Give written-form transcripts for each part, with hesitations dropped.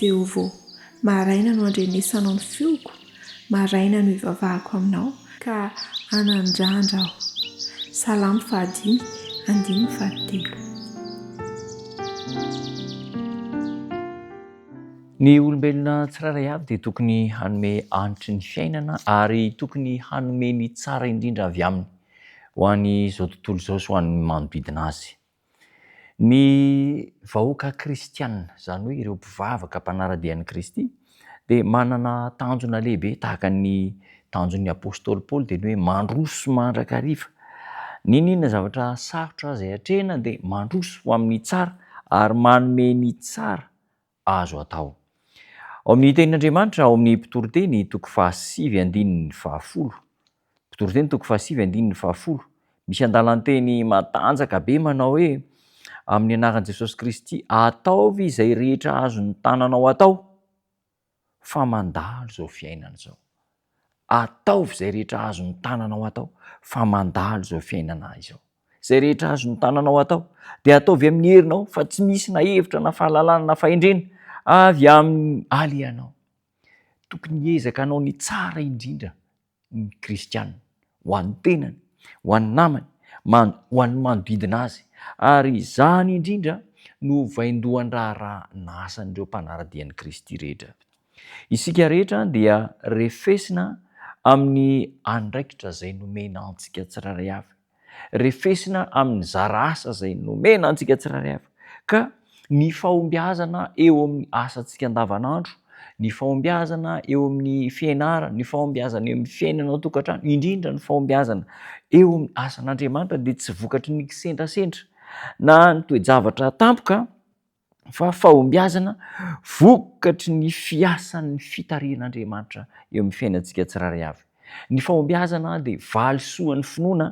Jehovah ô, maraina no andrenesanao ny feoko, maraina no ivavahako aminao, ka hanandrandra aho. Salamo fahadimy, andininy fahatelo. Ny olombelona tsirairay avy dia tokony hanome hanitry ny fiainana ary tokony hanome ny tsara indrindra avy aminy ho an'izao tontolo izao sy ho an'ny manodidina azy. Ny vahoaka kristiana, izany hoe ireo mpivavaka mpanara-dia an'i Kristy dia manana tanjona lehibe tahaka ny tanjon'ny apostoly Paoly dia ny hoe mandroso mandrakariva. N'inon'inona zavatra sarotra izay atrehina dia mandroso ho amin'ny tsara ary manome ny tsara azo atao. Ao amin'ny Tenin'Andriamanitra, ao amin'ny Mpitoriteny toko fahasivy andininy fahafolo, Mpitoriteny toko fahasivy andininy fahafolo, misy andalan-teny matanjaka be manao hoe, Amin'ny anaran'i Jesosy Kristy, ataovy izay rehetra azon'ny tananao atao, fa mandalo izao fiainana izao. Ataovy izay rehetra azon'ny tananao atao, fa mandalo izao fiainana izao. Izay rehetra azon'ny tananao atao, dia ataovy amin'ny herinao, fa tsy misy na hevitra na fahalalana na fahendrena avy amin'ny alehanao. Tokony hiezaka hanao ny tsara indrindra ny kristiana, ho an'ny tenany, ho an'ny namany, man, ho an'ny manodidina azy. Ary izany indrindra no vaindohan-draharaha nasan'ireo mpanara-dia an'i Kristy rehetra. Isika rehetra dia refesina amin'ny andraikitra izay nomena antsika tsirairay avy. Refesina amin'ny zara asa izay nomena antsika tsirairay avy. Ka ny fahombiazana eo amin'ny asantsika andavanandro, ny fahombiazana eo amin'ny fianarana, ny fahombiazana eo amin'ny fiainana ao an-tokantrano, indrindra ny fahombiazana eo amin'ny asan'Andriamanitra dia tsy vokatry ny kisendrasendra na ny toe-javatra tampoka fa fahombiazana vokatry ny fiasan'ny fitarihan'Andriamanitra eo amin'ny fiainantsika tsirairay avy. Ny fahombiazana dia valisoan'ny finoana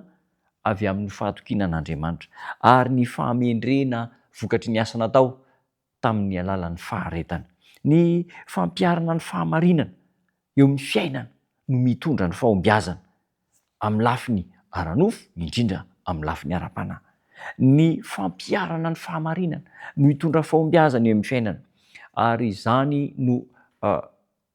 avy amin'ny fahatokiana an'Andriamanitra ary ny fahamendrehana vokatry ny asa natao tamin'ny alalan'ny faharetana. Ny fampiharana ny fahamarinana eo amin'ny fiainana no mitondra ny fahombiazana amin'ny lafiny ara-nofo, indrindra amin'ny lafiny ara-panahy. Ny fampiharana ny fahamarinana no hitondra fahombiazana eo amin'ny fiainana ary izany no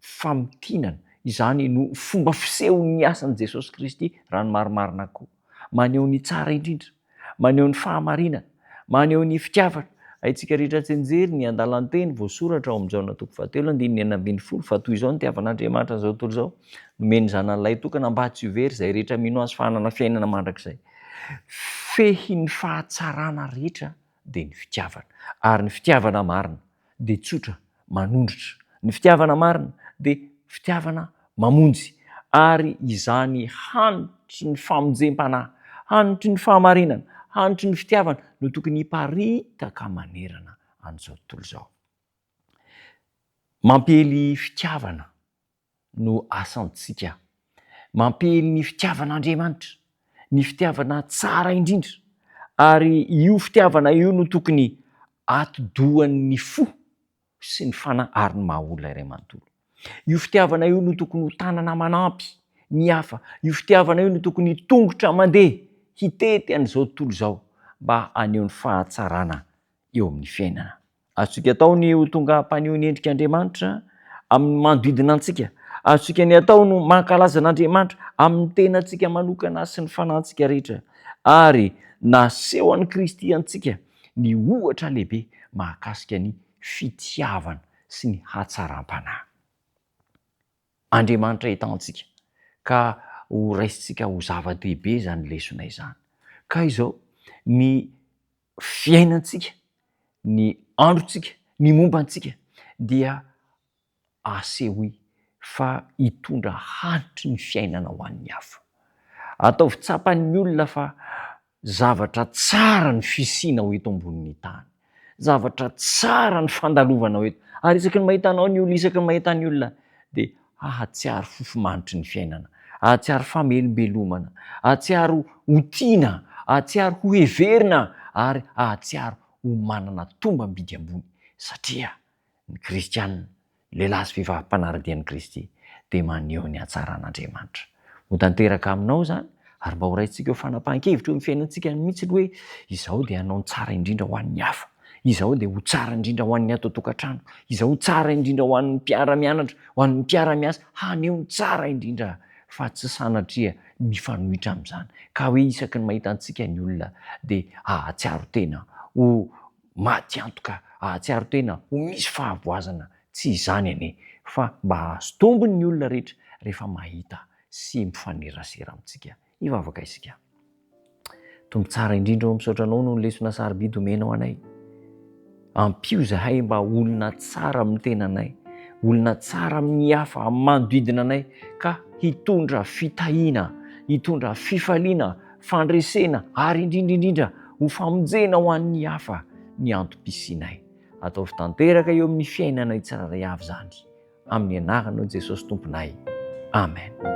famintinana, izany no fomba fisehon'ny asan'i Jesosy Kristy raha ny marimarina koa. Maneho ny tsara indrindra, maneho ny fahamarinana, maneho ny fitiavana. Haintsika rehetra tsianjery ny andalan-teny voasoratra ao amin'ny Jaona toko fahatelo andininy 16 fa toy izao nitiavan'Andriamanitra an'izao tontolo izao, nomeny ny Zanany lahitokana mba tsy ho very izay rehetra mino Azy fa hanana fiainana mandrakizay. Fehin'ny fahatsarana rehetra dia ny fitiavana. Ary ny fitiavana marina dia tsotra, manondrotra. Ny fitiavana marina dia fitiavana mamonjy. Ary izany hanitry ny famonjem-panahy, hanitry ny fahamarinana, hanitry ny fitiavana no tokony hiparitaka manerana an'izao tontolo izao. Mampiely fitiavana no asantsika. Mampiely ny fitiavan'Andriamanitra, ny fitiavana tsara indrindra, ary io fitiavana io no tokony atidohan'ny fo sy ny fanahy ary ny maha olona iray manontolo. Io fitiavana io no tokony ho tanana manampy ny hafa, io fitiavana io no tokony tongotra mandeha hitety an'izao tontolo izao mba haneho ny fahatsarana eo amin'ny fiainana. Azontsika atao ny ho tonga mpaneho ny endrik'Andriamanitra amin'ny manodidina antsika. Azontsika ny atao no mankalaza an'Andriamanitra amin'ny tenantsika manokana sy ny fanahintsika rehetra. Ary nasehon'i Kristy antsika ny ohatra lehibe mahakasika ny fitiavana sy ny hatsaram-panahy. Andriamanitra hitantsika ka ho raisintsika ho zava-dehibe izany lesona izany. Ka izao, ny fiainantsika, ny androntsika, ny momba antsika dia asehoy fa hitondra hanitry ny fiainana ho an'ny hafa. Ataovy tsapan'ny olona fa zavatra tsara ny fisianao eto ambonin'ny tany, zavatra tsara ny fandalovanao eto, ary isaky ny mahita anao ny olona, isaky ny mahita ny olona dia hahatsiaro fofomanitry ny fiainana, hahatsiaro famelombelomana, hahatsiaro ho tiana, hahatsiaro ho heverina ary hahatsiaro ho manana tombam-bidy ambony satria ny kristiana, lehilahy sy vehivavy mpanara-dia an'i Kristy dia maneho ny hatsaran'Andriamanitra. Ho tanteraka aminao izany ary mba ho raintsika ho fanapahan-kevitra eo amin'ny fiainantsika mihitsy ny hoe izaho dia hanao ny tsara indrindra ho an'ny hafa. Izaho dia ho tsara indrindra ho an'ny ato an-tokantrano, izaho ho tsara indrindra ho an'ny mpiara-mianatra, ho an'ny mpiara-miasa, haneho ny tsara indrindra fa tsy sanatria mifanohitra amin'izany. Ka hoe isaky ny mahita antsika ny olona dia hahatsiaro tena ho maty antoka, hahatsiaro tena ho misy fahavoazana. Tsy izany anie fa mba hahazo tombony ny olona rehetra rehefa mahita sy mifanerasera amintsika. Hivavaka isika. Tompo tsara indrindra ô, misaotra anao noho ny lesona sarobidy omenao anay. Ampio izahay mba olona tsara amin'ny tenanay, olona tsara amin'ny hafa, amin'ny manodidina anay, ka hitondra fitahiana, hitondra fifaliana, fandresena ary indrindra indrindra ho famonjena ho an'ny hafa ny antom-pisianay. Ataovy tanteraka eo amin'ny fiainanay tsirairay avy izany. Amin'ny anaranao Jesosy Tomponay. Amen.